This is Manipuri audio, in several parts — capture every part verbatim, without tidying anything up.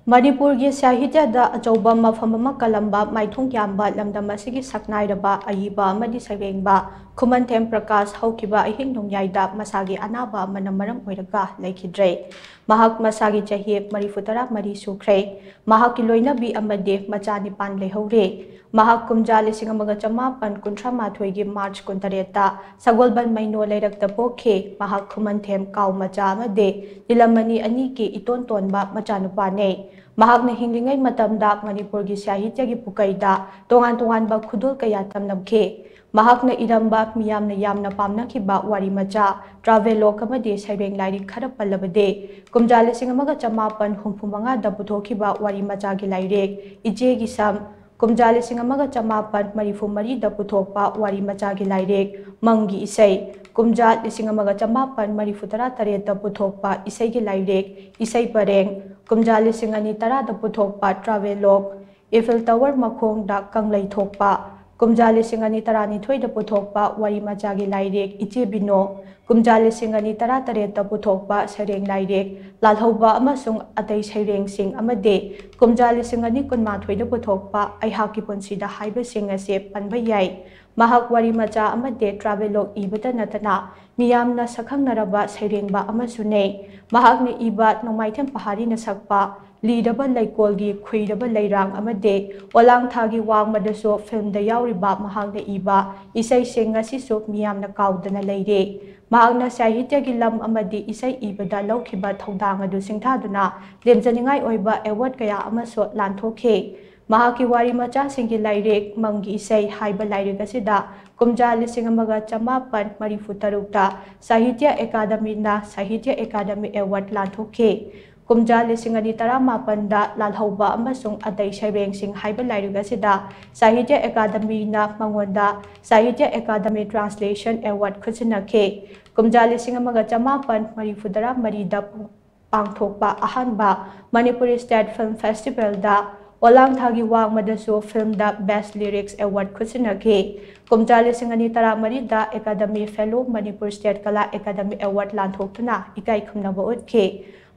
ꯃꯅꯤꯄꯨꯔꯒꯤ ꯁꯥꯍꯤꯇ꯭ꯌꯗ ꯑꯆꯧꯕ ꯃꯐꯝ ꯑꯃ ꯀꯜꯂꯝꯕ ꯃꯥꯏꯊꯣꯡ ꯌꯥꯝꯕ ꯂꯝꯗꯝ ꯑꯁꯤꯒꯤ ꯁꯛꯅꯥꯏꯔꯕ ꯑꯏꯕ ꯑꯃꯗꯤ ꯁꯩꯔꯦꯡꯕ ꯈꯨꯃꯟꯊꯦꯝ ꯄ꯭ꯔꯀꯥꯁ ꯍꯧꯈꯤꯕ ꯑꯍꯤꯡ ꯅꯣꯡꯌꯥꯏꯗ ꯃꯁꯥꯒꯤ ꯑꯅꯥꯕ ꯑꯃꯅ ꯃꯔꯝ ꯑꯣꯏꯔꯒ ꯂꯩꯈꯤꯗ꯭ꯔꯦ꯫ ꯃꯍꯥꯛ ꯃꯁꯥꯒꯤ ꯆꯍꯤ ꯃꯔꯤꯐꯨ ꯇꯔꯥ ꯃꯔꯤ ꯁꯨꯈ꯭ꯔꯦ꯫ ꯃꯍꯥꯛꯀꯤ ꯂꯣꯏꯅꯕꯤ ꯑꯃꯗꯤ ꯃꯆꯥ ꯅꯤꯄꯥꯟ ꯂꯩꯍꯧꯔꯦ꯫ ꯃꯍꯥꯛ ꯀꯨꯝꯖꯥ ꯂꯤꯁꯤꯡ ꯑꯃꯒ ꯆꯃꯥꯄꯟ ꯀꯨꯟꯊ꯭ꯔꯥ ꯃꯥꯊꯣꯏꯒꯤ ꯃꯥꯔꯆ ꯀꯨꯟꯇꯔꯦꯠꯇ ꯁꯒꯣꯜꯕꯟ ꯃꯩꯅꯣ ꯂꯩꯔꯛꯇ ꯄꯣꯛꯈꯤ꯫ ꯃꯍꯥꯛ ꯈꯨꯃꯟꯊꯦꯝ ꯀꯥꯎ ꯃꯆꯥ ꯑꯃꯗꯤ ꯅꯤꯂꯝꯃꯅꯤ ꯑꯅꯤꯒꯤ ꯏꯇꯣꯟ ꯇꯣꯟꯕ ꯃꯆꯥꯅꯨꯄꯥꯅꯤ꯫ ꯃꯍꯥꯛꯅ ꯍꯤꯡꯂꯤꯉꯩ ꯃꯇꯝꯗ ꯃꯅꯤꯄꯨꯔꯒꯤ ꯁꯥꯍꯤꯇ꯭ꯌꯒꯤ ꯄꯨꯀꯩꯗ ꯇꯣꯉꯥꯟ ꯇꯣꯉꯥꯟꯕ ꯈꯨꯗꯣꯜ ꯀꯌꯥ ꯇꯝꯂꯝꯈꯤ꯫ ꯃꯍꯥꯛꯅ ꯏꯔꯝꯕ ꯃꯤꯌꯥꯝꯅ ꯌꯥꯝꯅ ꯄꯥꯝꯅꯈꯤꯕ ꯋꯥꯔꯤ ꯃꯆꯥ ꯇ꯭ꯔꯥꯚꯦꯂꯣꯛ ꯑꯃꯗꯤ ꯁꯩꯔꯦꯡ ꯂꯥꯏꯔꯤꯛ ꯈꯔ ꯄꯜꯂꯕꯗꯤ, ꯀꯨꯝꯖꯥ ꯂꯤꯁꯤꯡ ꯑꯃꯒ ꯆꯃꯥꯄꯟ ꯍꯨꯝꯐꯨ ꯃꯉꯥꯗ ꯄꯨꯊꯣꯛꯈꯤꯕ ꯋꯥꯔꯤ ꯃꯆꯥꯒꯤ ꯂꯥꯏꯔꯤꯛ ꯏꯆꯦꯒꯤ ꯁꯝ, ꯀꯨꯝꯖꯥ ꯂꯤꯁꯤꯡ ꯑꯃꯒ ꯆꯃꯥꯄꯟ ꯃꯔꯤꯐꯨ ꯃꯔꯤꯗ ꯄꯨꯊꯣꯛꯄ ꯋꯥꯔꯤ ꯃꯆꯥꯒꯤ ꯂꯥꯏꯔꯤꯛ ꯃꯪꯒꯤ ꯏꯁꯩ, ꯀꯨꯝꯖꯥ ꯂꯤꯁꯤꯡ ꯑꯃꯒ ꯆꯃꯥꯄꯟ ꯃꯔꯤꯐꯨ ꯇꯔꯥ ꯇꯔꯦꯠꯇ ꯄꯨꯊꯣꯛꯄ ꯏꯁꯩꯒꯤ ꯂꯥꯏꯔꯤꯛ ꯏꯁꯩ ꯄꯔꯦꯡ, ꯀꯨꯝꯖꯥ ꯂꯤꯁꯤꯡ ꯑꯅꯤ ꯇꯔꯥꯗ ꯄꯨꯊꯣꯛꯄ ꯇ꯭ꯔꯥꯚꯦꯂꯣꯛ, ꯏꯐꯤꯜ ꯇꯋꯔ ꯃꯈꯣꯡꯗ ꯀꯪꯂꯩ ꯊꯣꯛꯄ, ꯀꯨꯝꯖꯥ ꯂꯤꯁꯤꯡ ꯑꯅꯤ ꯇꯔꯥꯅꯤꯊꯣꯏꯗ ꯄꯨꯊꯣꯛꯄ ꯋꯥꯔꯤ ꯃꯆꯥꯒꯤ ꯂꯥꯏꯔꯤꯛ ꯏꯆꯦ ꯕꯤꯅꯣ, ꯀꯨꯝꯖꯥ ꯂꯤꯁꯤꯡ ꯑꯅꯤ ꯇꯔꯥꯇꯔꯦꯠꯇ ꯄꯨꯊꯣꯛꯄ ꯁꯩꯔꯦꯡ ꯂꯥꯏꯔꯤꯛ ꯂꯥꯜꯍꯧꯕ ꯑꯃꯁꯨꯡ ꯑꯇꯩ ꯁꯩꯔꯦꯡꯁꯤꯡ ꯑꯃꯗꯤ ꯀꯨꯝꯖꯥ ꯂꯤꯁꯤꯡ ꯑꯅꯤ ꯀꯨꯟꯃꯥꯊꯣꯏꯗ ꯄꯨꯊꯣꯛꯄ ꯑꯩꯍꯥꯛꯀꯤ ꯄꯨꯟꯁꯤꯗ ꯍꯥꯏꯕꯁꯤꯡ ꯑꯁꯤ ꯄꯟꯕ ꯌꯥꯏ꯫ ꯃꯍꯥꯛ ꯋꯥꯔꯤ ꯃꯆꯥ ꯑꯃꯗꯤ ꯇ꯭ꯔꯥꯚꯦꯂꯣꯛ ꯏꯕꯇ ꯅꯠꯇꯅ ꯃꯤꯌꯥꯝꯅ ꯁꯛꯈꯪꯅꯔꯕ ꯁꯩꯔꯦꯡꯕ ꯑꯃꯁꯨꯅꯤ꯫ ꯃꯍꯥꯛꯅ ꯏꯕ ꯅꯣꯡꯃꯥꯏꯊꯦꯝ ꯄꯍꯥꯔꯤꯅ ꯁꯛꯄ ꯂꯤꯔꯕ ꯂꯩꯀꯣꯜꯒꯤ ꯈꯨꯏꯔꯕ ꯂꯩꯔꯥꯡ ꯑꯃꯗꯤ ꯑꯣꯂꯥꯡꯊꯥꯒꯤ ꯋꯥꯡꯃꯗꯁꯨ ꯐꯤꯜꯝꯗ ꯌꯥꯎꯔꯤꯕ ꯃꯍꯥꯛꯅ ꯏꯕ ꯏꯁꯩꯁꯤꯡ ꯉꯁꯤꯁꯨ ꯃꯤꯌꯥꯝꯅ ꯀꯥꯎꯗꯅ ꯂꯩꯔꯤ꯫ ꯃꯍꯥꯛꯅ ꯁꯥꯍꯤꯇ꯭ꯌꯒꯤ ꯂꯝ ꯑꯃꯗꯤ ꯏꯁꯩ ꯏꯕꯗ ꯂꯧꯈꯤꯕ ꯊꯧꯗꯥꯡ ꯑꯗꯨ ꯁꯤꯡꯊꯥꯗꯨꯅ ꯂꯦꯝꯖꯅꯤꯡꯉꯥꯏ ꯑꯣꯏꯕ ꯑꯦꯋꯥꯔꯗ ꯀꯌꯥ ꯑꯃꯁꯨ ꯂꯥꯟꯊꯣꯛꯈꯤ꯫ ꯃꯍꯥꯛꯀꯤ ꯋꯥꯔꯤ ꯃꯆꯥꯁꯤꯡꯒꯤ ꯂꯥꯏꯔꯤꯛ ꯃꯪꯒꯤ ꯏꯁꯩ ꯍꯥꯏꯕ ꯂꯥꯏꯔꯤꯛ ꯑꯁꯤꯗ ꯀꯨꯝꯖꯥ ꯂꯤꯁꯤꯡ ꯑꯃꯒ ꯆꯃꯥꯄꯟ ꯃꯔꯤꯐꯨ ꯇꯔꯨꯛꯇ ꯁꯥꯍꯤꯇ꯭ꯌ ꯑꯦꯀꯥꯗꯃꯤꯅ ꯁꯥꯍꯤꯇ꯭ꯌ ꯑꯦꯀꯥꯗꯃꯤ ꯑꯦꯋꯥꯔꯗ ꯂꯥꯟꯊꯣꯛꯈꯤ꯫ ꯀꯨꯝꯖꯥ ꯂꯤꯁꯤꯡ ꯑꯅꯤ ꯇꯔꯥꯃꯥꯄꯟꯗ ꯂꯥꯜꯍꯧꯕ ꯑꯃꯁꯨꯡ ꯑꯇꯩ ꯁꯩꯔꯦꯡꯁꯤꯡ ꯍꯥꯏꯕ ꯂꯥꯏꯔꯤꯛ ꯑꯁꯤꯗ ꯁꯥꯍꯤꯇ꯭ꯌ ꯑꯦꯀꯥꯗꯃꯤꯅ ꯃꯉꯣꯟꯗ ꯁꯥꯍꯤꯇ꯭ꯌ ꯑꯦꯀꯥꯗꯃꯤ ꯇ꯭ꯔꯥꯟꯁꯂꯦꯁꯟ ꯑꯦꯋꯥꯔꯗ ꯈꯨꯠꯁꯤꯟꯅꯈꯤ꯫ ꯀꯨꯝꯖꯥ ꯂꯤꯁꯤꯡ ꯑꯃꯒ ꯆꯃꯥꯄꯟ ꯃꯔꯤꯐꯨꯇꯔꯥ ꯃꯔꯤꯗ ꯄꯥꯡꯊꯣꯛꯄ ꯑꯍꯥꯟꯕ ꯃꯅꯤꯄꯨꯔꯤ ꯁ꯭ꯇꯦꯠ ꯐꯤꯜꯝ ꯐꯦꯁꯇꯤꯚꯦꯜꯗ ꯑꯣꯂꯥꯡꯊꯥꯒꯤ ꯋꯥꯡꯃꯗꯁꯨ ꯐꯤꯜꯝꯗ ꯕꯦꯁ ꯂꯤꯔꯤꯛꯁ ꯑꯦꯋꯥꯔꯗ ꯈꯨꯠꯁꯤꯟꯅꯈꯤ꯫ ꯀꯨꯝꯖꯥ ꯂꯤꯁꯤꯡ ꯑꯅꯤ ꯇꯔꯥꯃꯔꯤꯗ ꯑꯦꯀꯥꯗꯃꯤ ꯐꯦꯂꯣ, ꯃꯅꯤꯄꯨꯔ ꯁ꯭ꯇꯦꯠ ꯀꯂꯥ ꯑꯦꯀꯥꯗꯃꯤ ꯑꯦꯋꯥꯔꯗ ꯂꯥꯟꯊꯣꯛꯇꯨꯅ ꯏꯀꯥꯏ ꯈꯨꯝꯅꯕ ꯎꯠꯈꯤ꯫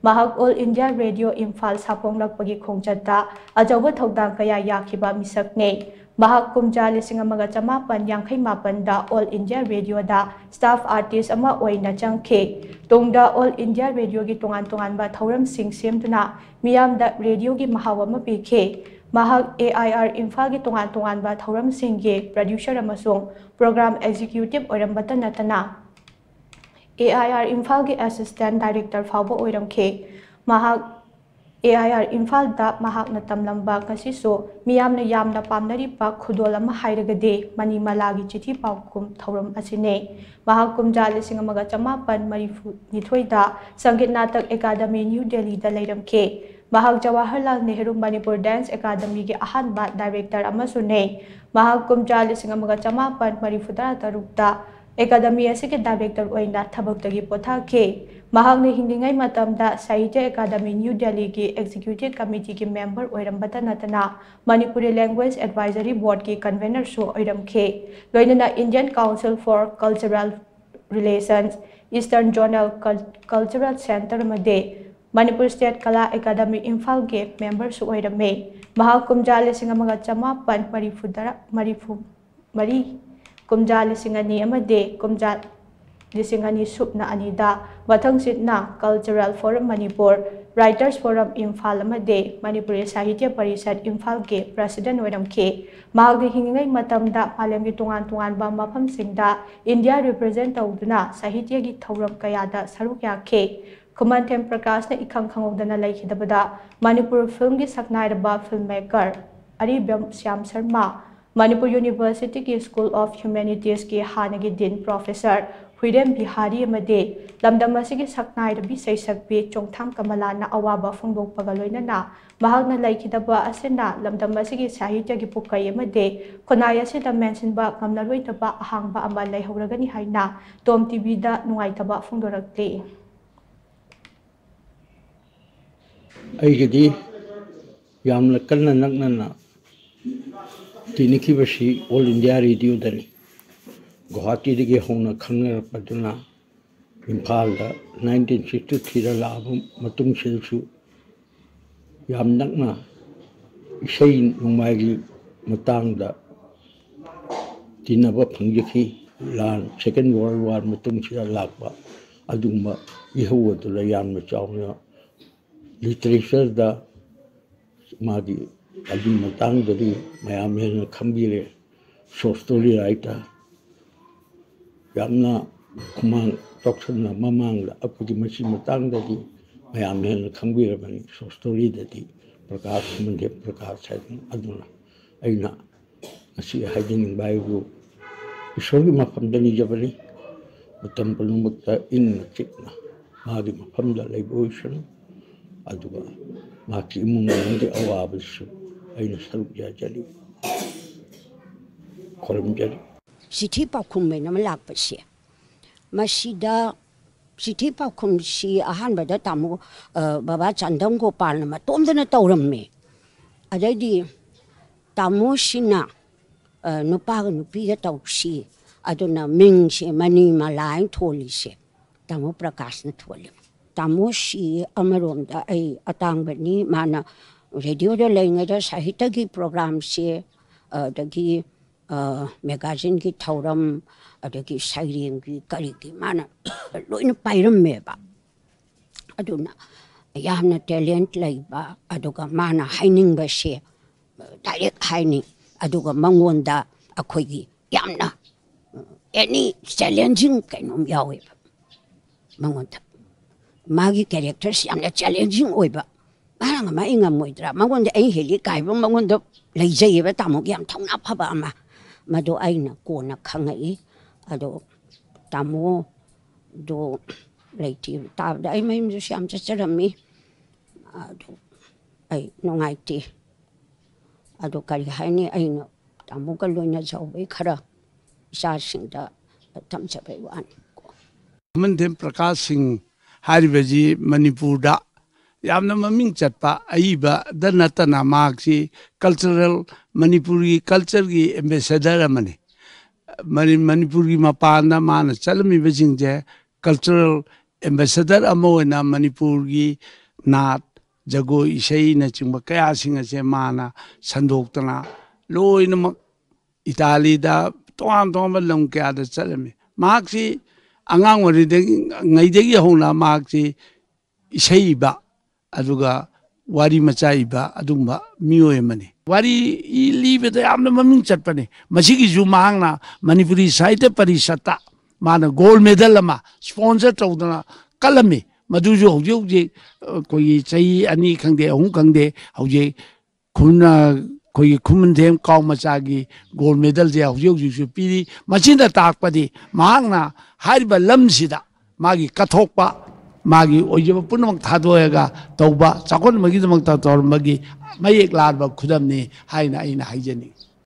ꯃꯍꯥꯛ ꯑꯣꯜ ꯏꯟꯗꯤꯌꯥ ꯔꯦꯗꯤꯑꯣ ꯏꯝꯐꯥꯜ ꯁꯥꯐꯣꯡꯂꯛꯄꯒꯤ ꯈꯣꯡꯆꯠꯇ ꯑꯆꯧꯕ ꯊꯧꯗꯥꯡ ꯀꯌꯥ ꯌꯥꯈꯤꯕ ꯃꯤꯁꯛꯅꯤ꯫ ꯃꯍꯥꯛ ꯀꯨꯝꯖꯥ ꯂꯤꯁꯤꯡ ꯑꯃꯒ ꯆꯃꯥꯄꯟ ꯌꯥꯡꯈꯩ ꯃꯥꯄꯟꯗ ꯑꯣꯜ ꯏꯟꯗꯤꯌꯥ ꯔꯦꯗꯤꯑꯣꯗ ꯁ꯭ꯇꯥꯐ ꯑꯥꯔꯇꯤꯁ ꯑꯃ ꯑꯣꯏꯅ ꯆꯪꯈꯤ꯫ ꯇꯨꯡꯗ ꯑꯣꯜ ꯏꯟꯗꯤꯌꯥ ꯔꯦꯗꯤꯑꯣꯒꯤ ꯇꯣꯉꯥꯟ ꯇꯣꯉꯥꯟꯕ ꯊꯧꯔꯝꯁꯤꯡ ꯁꯦꯝꯗꯨꯅ ꯃꯤꯌꯥꯝꯗ ꯔꯦꯗꯤꯑꯣꯒꯤ ꯃꯍꯥꯎ ꯑꯃ ꯄꯤꯈꯤ꯫ ꯃꯍꯥꯛ ꯑꯦ ꯑꯥꯏ ꯑꯥꯔ ꯏꯝꯐꯥꯜꯒꯤ ꯇꯣꯉꯥꯟ ꯇꯣꯉꯥꯟꯕ ꯊꯧꯔꯝꯁꯤꯡꯒꯤ ꯄ꯭ꯔꯗ꯭ꯌꯨꯁꯔ ꯑꯃꯁꯨꯡ ꯄ꯭ꯔꯣꯒ꯭ꯔꯥꯝ ꯑꯦꯛꯖꯤꯀ꯭ꯌꯨꯇꯤꯕ ꯑꯣꯏꯔꯝꯕꯇ ꯅꯠꯇꯅ, ꯑꯦ ꯑꯥꯏ ꯑꯥꯔ ꯏꯝꯐꯥꯜꯒꯤ ꯑꯦꯁꯤꯁꯇꯦꯟꯠ ꯗꯥꯏꯔꯦꯛꯇꯔ ꯐꯥꯎꯕ ꯑꯣꯏꯔꯝꯈꯤ꯫ ꯃꯍꯥꯛ ꯑꯦ ꯑꯥꯏ ꯑꯥꯔ ꯏꯝꯐꯥꯜꯗ ꯃꯍꯥꯛꯅ ꯇꯝꯂꯝꯕ ꯉꯁꯤꯁꯨ ꯃꯤꯌꯥꯝꯅ ꯌꯥꯝꯅ ꯄꯥꯝꯅꯔꯤꯕ ꯈꯨꯗꯣꯜ ꯑꯃ ꯍꯥꯏꯔꯒꯗꯤ ꯃꯅꯤꯃꯥꯂꯥꯒꯤ ꯆꯤꯊꯤ ꯄꯥꯎꯈꯨꯝ ꯊꯧꯔꯝ ꯑꯁꯤꯅꯤ꯫ ꯃꯍꯥꯛ ꯀꯨꯝꯖꯥ ꯂꯤꯁꯤꯡ ꯑꯃꯒ ꯆꯃꯥꯄꯟ ꯃꯔꯤꯐꯨ ꯅꯤꯊꯣꯏꯗ ꯁꯪꯒꯤꯠ ꯅꯥꯇꯛ ꯑꯦꯀꯥꯗꯃꯤ ꯅ꯭ꯌꯨ ꯗꯦꯜꯂꯤꯗ ꯂꯩꯔꯝꯈꯤ꯫ ꯃꯍꯥꯛ ꯖꯋꯥꯍꯔꯂꯥꯜ ꯅꯦꯍꯔꯨ ꯃꯅꯤꯄꯨꯔ ꯗꯥꯟꯁ ꯑꯦꯀꯥꯗꯃꯤꯒꯤ ꯑꯍꯥꯟꯕ ꯗꯥꯏꯔꯦꯛꯇꯔ ꯑꯃꯁꯨꯅꯤ꯫ ꯃꯍꯥꯛ ꯀꯨꯝꯖꯥ ꯂꯤꯁꯤꯡ ꯑꯃꯒ ꯆꯃꯥꯄꯟ ꯃꯔꯤꯐꯨꯇꯔꯥ ꯇꯔꯨꯛꯇ ꯑꯦꯀꯥꯗꯃꯤ ꯑꯁꯤꯒꯤ ꯗꯥꯏꯔꯦꯛꯇꯔ ꯑꯣꯏꯅ ꯊꯕꯛꯇꯒꯤ ꯄꯣꯊꯥꯈꯤ꯫ ꯃꯍꯥꯛꯅ ꯍꯤꯡꯂꯤꯉꯩ ꯃꯇꯝꯗ ꯁꯥꯍꯤꯇ꯭ꯌ ꯑꯦꯀꯥꯗꯃꯤ ꯅ꯭ꯌꯨ ꯗꯦꯜꯂꯤꯒꯤ ꯑꯦꯛꯖꯤꯀ꯭ꯌꯨꯇꯤꯕ ꯀꯃꯤꯇꯤꯒꯤ ꯃꯦꯝꯕꯔ ꯑꯣꯏꯔꯝꯕꯇ ꯅꯠꯇꯅ ꯃꯅꯤꯄꯨꯔꯤ ꯂꯦꯡꯒ꯭ꯋꯦꯖ ꯑꯦꯗꯚꯥꯏꯖꯔꯤ ꯕꯣꯔꯗꯀꯤ ꯀꯟꯚꯦꯅꯔꯁꯨ ꯑꯣꯏꯔꯝꯈꯤ꯫ ꯂꯣꯏꯅꯅ Indian Council for Cultural Relations, Eastern Zonal Cul-, Cultural Centre ꯑꯃꯗꯤ ꯃꯅꯤꯄꯨꯔ ꯁ꯭ꯇꯦꯠ ꯀꯂꯥ ꯑꯦꯀꯥꯗꯃꯤ ꯏꯝꯐꯥꯜꯒꯤ ꯃꯦꯝꯕꯔꯁꯨ ꯑꯣꯏꯔꯝꯃꯤ꯫ ꯃꯍꯥꯛ ꯀꯨꯝꯖꯥ ꯂꯤꯁꯤꯡ ꯑꯃꯒ ꯆꯃꯥꯄꯟ ꯃꯔꯤꯐꯨ ꯇꯔꯥ, ꯃꯔꯤꯐꯨ ꯃꯔꯤ, ꯀꯨꯝꯖꯥ ꯂꯤꯁꯤꯡ ꯑꯅꯤ ꯑꯃꯗꯤ ꯀꯨꯝꯖꯥ ꯂꯤꯁꯤꯡ ꯑꯅꯤ ꯁꯨꯞꯅ ꯑꯅꯤꯗ ꯃꯊꯪꯁꯤꯠꯅ Cultural Forum Manipur, Writers Forum Imphal ꯑꯃꯗꯤ ꯃꯅꯤꯄꯨꯔꯤ ꯁꯥꯍꯤꯇ꯭ꯌ ꯄꯔꯤꯁꯠ ꯏꯝꯐꯥꯜꯒꯤ ꯄ꯭ꯔꯁꯤꯗꯦꯟꯠ ꯑꯣꯏꯔꯝꯈꯤ꯫ ꯃꯍꯥꯛꯅ ꯍꯤꯡꯂꯤꯉꯩ ꯃꯇꯝꯗ ꯃꯥꯂꯦꯝꯒꯤ ꯇꯣꯉꯥꯟ ꯇꯣꯉꯥꯟꯕ ꯃꯐꯝꯁꯤꯡꯗ ꯏꯟꯗꯤꯌꯥ ꯔꯤꯄ꯭ꯔꯖꯦꯟꯠ ꯇꯧꯗꯨꯅ ꯁꯥꯍꯤꯇ꯭ꯌꯒꯤ ꯊꯧꯔꯝ ꯀꯌꯥꯗ ꯁꯔꯨꯛ ꯌꯥꯈꯤ꯫ ꯈꯨꯃꯟꯊꯦꯝ ꯄ꯭ꯔꯀꯥꯁꯅ ꯏꯈꯪ ꯈꯪꯍꯧꯗꯅ ꯂꯩꯈꯤꯗꯕꯗ ꯃꯅꯤꯄꯨꯔ ꯐꯤꯜꯝꯒꯤ ꯁꯛꯅꯥꯏꯔꯕ ꯐꯤꯜꯝ ꯃꯦꯀꯔ ꯑꯔꯤꯕꯝ ꯁ꯭ꯌꯥꯝ ꯁꯔꯃ, ꯃꯅꯤꯄꯨꯔ ꯌꯨꯅꯤꯚꯔꯁꯤꯇꯤꯒꯤ ꯁ꯭ꯀꯨꯜ ꯑꯣꯐ ꯍ꯭ꯌꯨꯃꯦꯅꯤꯇꯤꯁꯀꯤ ꯍꯥꯟꯅꯒꯤ ꯗꯤꯟ ꯄ꯭ꯔꯣꯐꯦꯁꯔ ꯍꯨꯏꯔꯦꯝ ꯕꯤꯍꯥꯔꯤ ꯑꯃꯗꯤ ꯂꯝꯗꯝ ꯑꯁꯤꯒꯤ ꯁꯛꯅꯥꯏꯔꯕꯤ ꯁꯩꯁꯛꯄꯤ ꯆꯣꯡꯊꯥꯝ ꯀꯃꯂꯥꯅ ꯑꯋꯥꯕ ꯐꯣꯡꯗꯣꯛꯄꯒ ꯂꯣꯏꯅꯅ ꯃꯍꯥꯛꯅ ꯂꯩꯈꯤꯗꯕ ꯑꯁꯤꯅ ꯂꯝꯗꯝ ꯑꯁꯤꯒꯤ ꯁꯥꯍꯤꯇ꯭ꯌꯒꯤ ꯄꯨꯀꯩ ꯑꯃꯗꯤ ꯈꯨꯟꯅꯥꯏ ꯑꯁꯤꯗ ꯃꯦꯟꯁꯤꯟꯕ ꯉꯝꯂꯔꯣꯏꯗꯕ ꯑꯍꯥꯡꯕ ꯑꯃ ꯂꯩꯍꯧꯔꯒꯅꯤ ꯍꯥꯏꯅ ꯇꯣꯝ ꯇꯤꯚꯤꯗ ꯅꯨꯡꯉꯥꯏꯇꯕ ꯐꯣꯡꯗꯣꯔꯛꯂꯤ꯫ ꯑꯩꯒꯗꯤ ꯌꯥꯝꯅ ꯀꯟꯅ ꯅꯛꯅꯅ ꯇꯤꯟꯅꯈꯤꯕꯁꯤ ꯑꯣꯜ ꯏꯟꯗꯤꯌꯥ ꯔꯦꯗꯤꯑꯣꯗꯅꯤ꯫ ꯒꯨꯋꯥꯍꯥꯇꯤꯗꯒꯤ ꯍꯧꯅ ꯈꯪꯅꯔꯛꯄꯗꯨꯅ ꯏꯝꯐꯥꯜꯗ ꯅꯥꯏꯟꯇꯤꯟ ꯁꯤꯛꯁꯇꯤ ꯊ꯭ꯔꯤꯗ ꯂꯥꯛꯑꯕ ꯃꯇꯨꯡꯁꯤꯗꯁꯨ ꯌꯥꯝ ꯅꯛꯅ ꯏꯁꯩ ꯅꯣꯡꯃꯥꯏꯒꯤ ꯃꯇꯥꯡꯗ ꯇꯤꯟꯅꯕ ꯐꯪꯖꯈꯤ꯫ ꯂꯥꯟ, ꯁꯦꯀꯦꯟ ꯋꯥꯔꯜ ꯋꯥꯔ ꯃꯇꯨꯡꯁꯤꯗ ꯂꯥꯛꯄ ꯑꯗꯨꯒꯨꯝꯕ ꯏꯍꯧ ꯑꯗꯨꯗ ꯌꯥꯝꯅ ꯆꯥꯎꯅ ꯂꯤꯇꯔꯦꯆꯔꯗ ꯃꯥꯒꯤ ꯑꯗꯨꯒꯤ ꯃꯇꯥꯡꯗꯗꯤ ꯃꯌꯥꯝ ꯍꯦꯟꯅ ꯈꯪꯕꯤꯔꯦ꯫ ꯁꯣꯔꯠ ꯁ꯭ꯇꯣꯔꯤ ꯔꯥꯏꯇꯔ ꯌꯥꯝꯅ ꯈꯨꯃꯥꯡ ꯆꯥꯎꯁꯟꯅ ꯃꯃꯥꯡꯗ ꯑꯩꯈꯣꯏꯒꯤ ꯃꯁꯤ ꯃꯇꯥꯡꯗꯗꯤ ꯃꯌꯥꯝ ꯍꯦꯟꯅ ꯈꯪꯕꯤꯔꯕꯅꯤ꯫ ꯁꯣꯔꯠ ꯁ꯭ꯇꯣꯔꯤꯗꯗꯤ ꯄ꯭ꯔꯀꯥꯁ, ꯃꯟꯗꯤꯔ ꯄ꯭ꯔꯀꯥꯁ ꯍꯥꯏꯗꯅ꯫ ꯑꯗꯨꯅ ꯑꯩꯅ ꯉꯁꯤ ꯍꯥꯏꯖꯅꯤꯡꯕ ꯍꯥꯏꯕꯨ ꯏꯁꯣꯔꯒꯤ ꯃꯐꯝꯗ ꯅꯤꯖꯕꯅꯤ꯫ ꯃꯇꯝ ꯄꯨꯝꯅꯃꯛꯇ ꯏꯪꯅ ꯆꯤꯛꯅ ꯃꯥꯒꯤ ꯃꯐꯝꯗ ꯂꯩꯕ ꯑꯣꯏꯁꯅꯨ꯫ ꯑꯗꯨꯒ ꯃꯍꯥꯛꯀꯤ ꯏꯃꯨꯡ ꯃꯅꯨꯡꯒꯤ ꯑꯋꯥꯕꯗꯁꯨ ꯑꯩꯅ ꯁꯔꯨꯛ ꯌꯥꯖꯔꯤ, ꯈꯨꯔꯨꯝꯖꯔꯤ꯫ ꯆꯤꯊꯤ ꯄꯥꯎꯈꯨꯝ ꯑꯣꯏꯅ ꯑꯃ ꯂꯥꯛꯄꯁꯦ, ꯃꯁꯤꯗ ꯆꯤꯊꯤ ꯄꯥꯎꯈꯨꯝꯁꯤ ꯑꯍꯥꯟꯕꯗ ꯇꯥꯃꯣ, ꯑ, ꯕꯕꯥ ꯆꯥꯟꯗꯝ ꯒꯣꯄꯥꯜꯅ ꯃꯇꯣꯝꯗꯅ ꯇꯧꯔꯝꯃꯦ꯫ ꯑꯗꯩꯗꯤ ꯇꯥꯃꯣꯁꯤꯅ, ꯑ, ꯅꯨꯄꯥꯒ ꯅꯨꯄꯤꯒ ꯇꯧꯁꯤ, ꯑꯗꯨꯅ ꯃꯤꯡꯁꯦ ꯃꯅꯤꯃꯂꯥ ꯍꯥꯏꯅ ꯊꯣꯜꯂꯤꯁꯦ ꯇꯥꯃꯣ ꯄ꯭ꯔꯀꯥꯁꯅ ꯊꯣꯜꯂꯤ꯫ ꯇꯥꯃꯣꯁꯤ ꯑꯃꯔꯣꯝꯗ ꯑꯩ ꯑꯇꯥꯡꯕꯅꯤ꯫ ꯃꯥꯅ ꯔꯦꯗꯤꯑꯣꯗ ꯂꯩꯔꯤꯉꯩꯗ ꯁꯥꯍꯤꯇ꯭ꯌꯒꯤ ꯄ꯭ꯔꯣꯒ꯭ꯔꯥꯝꯁꯦ, ꯑꯗꯒꯤ, ꯑ, ꯃꯦꯒꯥꯖꯤꯟꯒꯤ ꯊꯧꯔꯝ, ꯑꯗꯒꯤ ꯁꯩꯔꯦꯡꯒꯤ ꯀꯔꯤꯒꯤ ꯃꯥꯅ ꯂꯣꯏꯅ ꯄꯥꯏꯔꯝꯃꯦꯕ꯫ ꯑꯗꯨꯅ ꯌꯥꯝꯅ ꯇꯦꯂꯦꯟꯠ ꯂꯩꯕ, ꯑꯗꯨꯒ ꯃꯥꯅ ꯍꯥꯏꯅꯤꯡꯕꯁꯦ ꯗꯥꯏꯔꯦꯛ ꯍꯥꯏꯅꯤ꯫ ꯑꯗꯨꯒ ꯃꯉꯣꯟꯗ ꯑꯩꯈꯣꯏꯒꯤ ꯌꯥꯝꯅ ꯑꯦꯅꯤ ꯆꯦꯂꯦꯟꯖꯤꯡ ꯀꯩꯅꯣꯝ ꯌꯥꯎꯋꯦꯕ ꯃꯉꯣꯟꯗ꯫ ꯃꯥꯒꯤ ꯀꯦꯔꯦꯛꯇꯔꯁꯤ ꯌꯥꯝꯅ ꯆꯦꯂꯦꯟꯖꯤꯡ ꯑꯣꯏꯕ꯫ ꯃꯥꯅ ꯉꯝꯃꯛꯏ ꯉꯝꯃꯣꯏꯗ꯭ꯔꯥ, ꯃꯉꯣꯟꯗ ꯑꯩ ꯍꯦꯜꯂꯤ ꯀꯥꯏꯕ ꯃꯉꯣꯟꯗ ꯂꯩꯖꯩꯌꯦꯕ ꯇꯥꯃꯣꯒꯤ ꯌꯥꯝ ꯊꯧꯅꯥ ꯐꯕ ꯑꯃ꯫ ꯃꯗꯨ ꯑꯩꯅ ꯀꯣꯟꯅ ꯈꯪꯉꯛꯏ꯫ ꯑꯗꯣ ꯇꯥꯃꯣꯗꯣ ꯂꯩꯇꯦ ꯇꯥꯕꯗ ꯑꯩ ꯃꯌꯨꯝꯗꯁꯨ ꯌꯥꯝ ꯆꯠꯆꯔꯝꯃꯤ꯫ ꯑꯗꯨ ꯑꯩ ꯅꯨꯡꯉꯥꯏꯇꯦ꯫ ꯑꯗꯣ ꯀꯔꯤ ꯍꯥꯏꯅꯤ, ꯑꯩꯅ ꯇꯥꯃꯣꯒ ꯂꯣꯏꯅꯖꯍꯧꯕꯩ ꯈꯔ ꯏꯆꯥꯁꯤꯡꯗ ꯇꯝꯖꯕꯩ ꯋꯥꯅꯤ꯫ ꯃꯟꯗꯦꯝ ꯄ꯭ꯔꯀꯥꯁ ꯁꯤꯡ ꯍꯥꯏꯔꯤꯕꯁꯤ ꯃꯅꯤꯄꯨꯔꯗ ꯌꯥꯝꯅ ꯃꯃꯤꯡ ꯆꯠꯄ ꯑꯏꯕꯗ ꯅꯠꯇꯅ ꯃꯍꯥꯛꯁꯤ ꯀꯜꯆꯔꯦꯜ, ꯃꯅꯤꯄꯨꯔꯒꯤ ꯀꯜꯆꯔꯒꯤ ꯑꯦꯝꯕꯦꯁꯦꯗꯔ ꯑꯃꯅꯤ꯫ ꯃꯅꯤ-, ꯃꯅꯤꯄꯨꯔꯒꯤ ꯃꯄꯥꯟꯗ ꯃꯥꯅ ꯆꯠꯂꯝꯃꯤꯕꯁꯤꯡꯁꯦ cultural ambassador ꯑꯃ ꯑꯣꯏꯅ ꯃꯅꯤꯄꯨꯔꯒꯤ ꯅꯥꯠ, ꯖꯒꯣꯏ, ꯏꯁꯩꯅꯆꯤꯡꯕ ꯀꯌꯥꯁꯤꯡ ꯑꯁꯦ ꯃꯥꯅ ꯁꯟꯗꯣꯛꯇꯅ ꯂꯣꯏꯅꯃꯛ ꯏꯇꯥꯂꯤꯗ, ꯇꯣꯉꯥꯟ ꯇꯣꯉꯥꯟꯕ ꯂꯝ ꯀꯌꯥꯗ ꯆꯠꯂꯝꯃꯤ꯫ ꯃꯍꯥꯛꯁꯤ ꯑꯉꯥꯡ ꯑꯣꯏꯔꯤꯉꯩꯗꯒꯤ ꯍꯧꯅ ꯃꯍꯥꯛꯁꯤ ꯏꯁꯩ ꯏꯕ, ꯑꯗꯨꯒ ꯋꯥꯔꯤ ꯃꯆꯥ ꯏꯕ ꯑꯗꯨꯒꯨꯝꯕ ꯃꯤꯑꯣꯏ ꯑꯃꯅꯤ꯫ ꯋꯥꯔꯤ ꯂꯤꯕꯗ ꯌꯥꯝꯅ ꯃꯃꯤꯡ ꯆꯠꯄꯅꯤ꯫ ꯃꯁꯤꯒꯤꯁꯨ ꯃꯍꯥꯛꯅ ꯃꯅꯤꯄꯨꯔꯤ ꯁꯥꯍꯤꯇ꯭ꯌ ꯄꯔꯤꯁꯠꯇ ꯃꯥꯅ gold medal ꯑꯃ sponsor ꯇꯧꯗꯅ ꯀꯜꯂꯝꯃꯤ꯫ ꯃꯗꯨꯁꯨ ꯍꯧꯖꯤꯛ ꯍꯧꯖꯤꯛ, ꯑ, ꯑꯩꯈꯣꯏꯒꯤ ꯆꯍꯤ ꯑꯅꯤ ꯈꯪꯗꯦ, ꯑꯍꯨꯝ ꯈꯪꯗꯦ, ꯍꯧꯖꯤꯛ ꯈꯨꯟ-, ꯑ, ꯑꯩꯈꯣꯏꯒꯤ ꯈꯨꯃꯟꯊꯦꯝ ꯀꯥꯎ ꯃꯆꯥꯒꯤ gold medalꯁꯦ ꯍꯧꯖꯤꯛ ꯍꯧꯖꯤꯛꯁꯨ ꯄꯤꯔꯤ꯫ ꯃꯁꯤꯅ ꯇꯥꯛꯄꯗꯤ ꯃꯍꯥꯛꯅ ꯍꯥꯏꯔꯤꯕ ꯂꯝꯁꯤꯗ ꯃꯥꯒꯤ ꯀꯠꯊꯣꯛꯄ, ꯃꯥꯒꯤ ꯑꯣꯏꯖꯕ ꯄꯨꯝꯅꯃꯛ ꯊꯥꯗꯣꯛꯑꯒ ꯇꯧꯕ, ꯆꯥꯎꯈꯠꯅꯕꯒꯤꯗꯃꯛꯇ ꯇꯧꯔꯝꯕꯒꯤ ꯃꯌꯦꯛ ꯂꯥꯔꯕ ꯈꯨꯗꯝꯅꯤ ꯍꯥꯏꯅ ꯑꯩꯅ ꯍꯥꯏꯖꯅꯤꯡꯏ꯫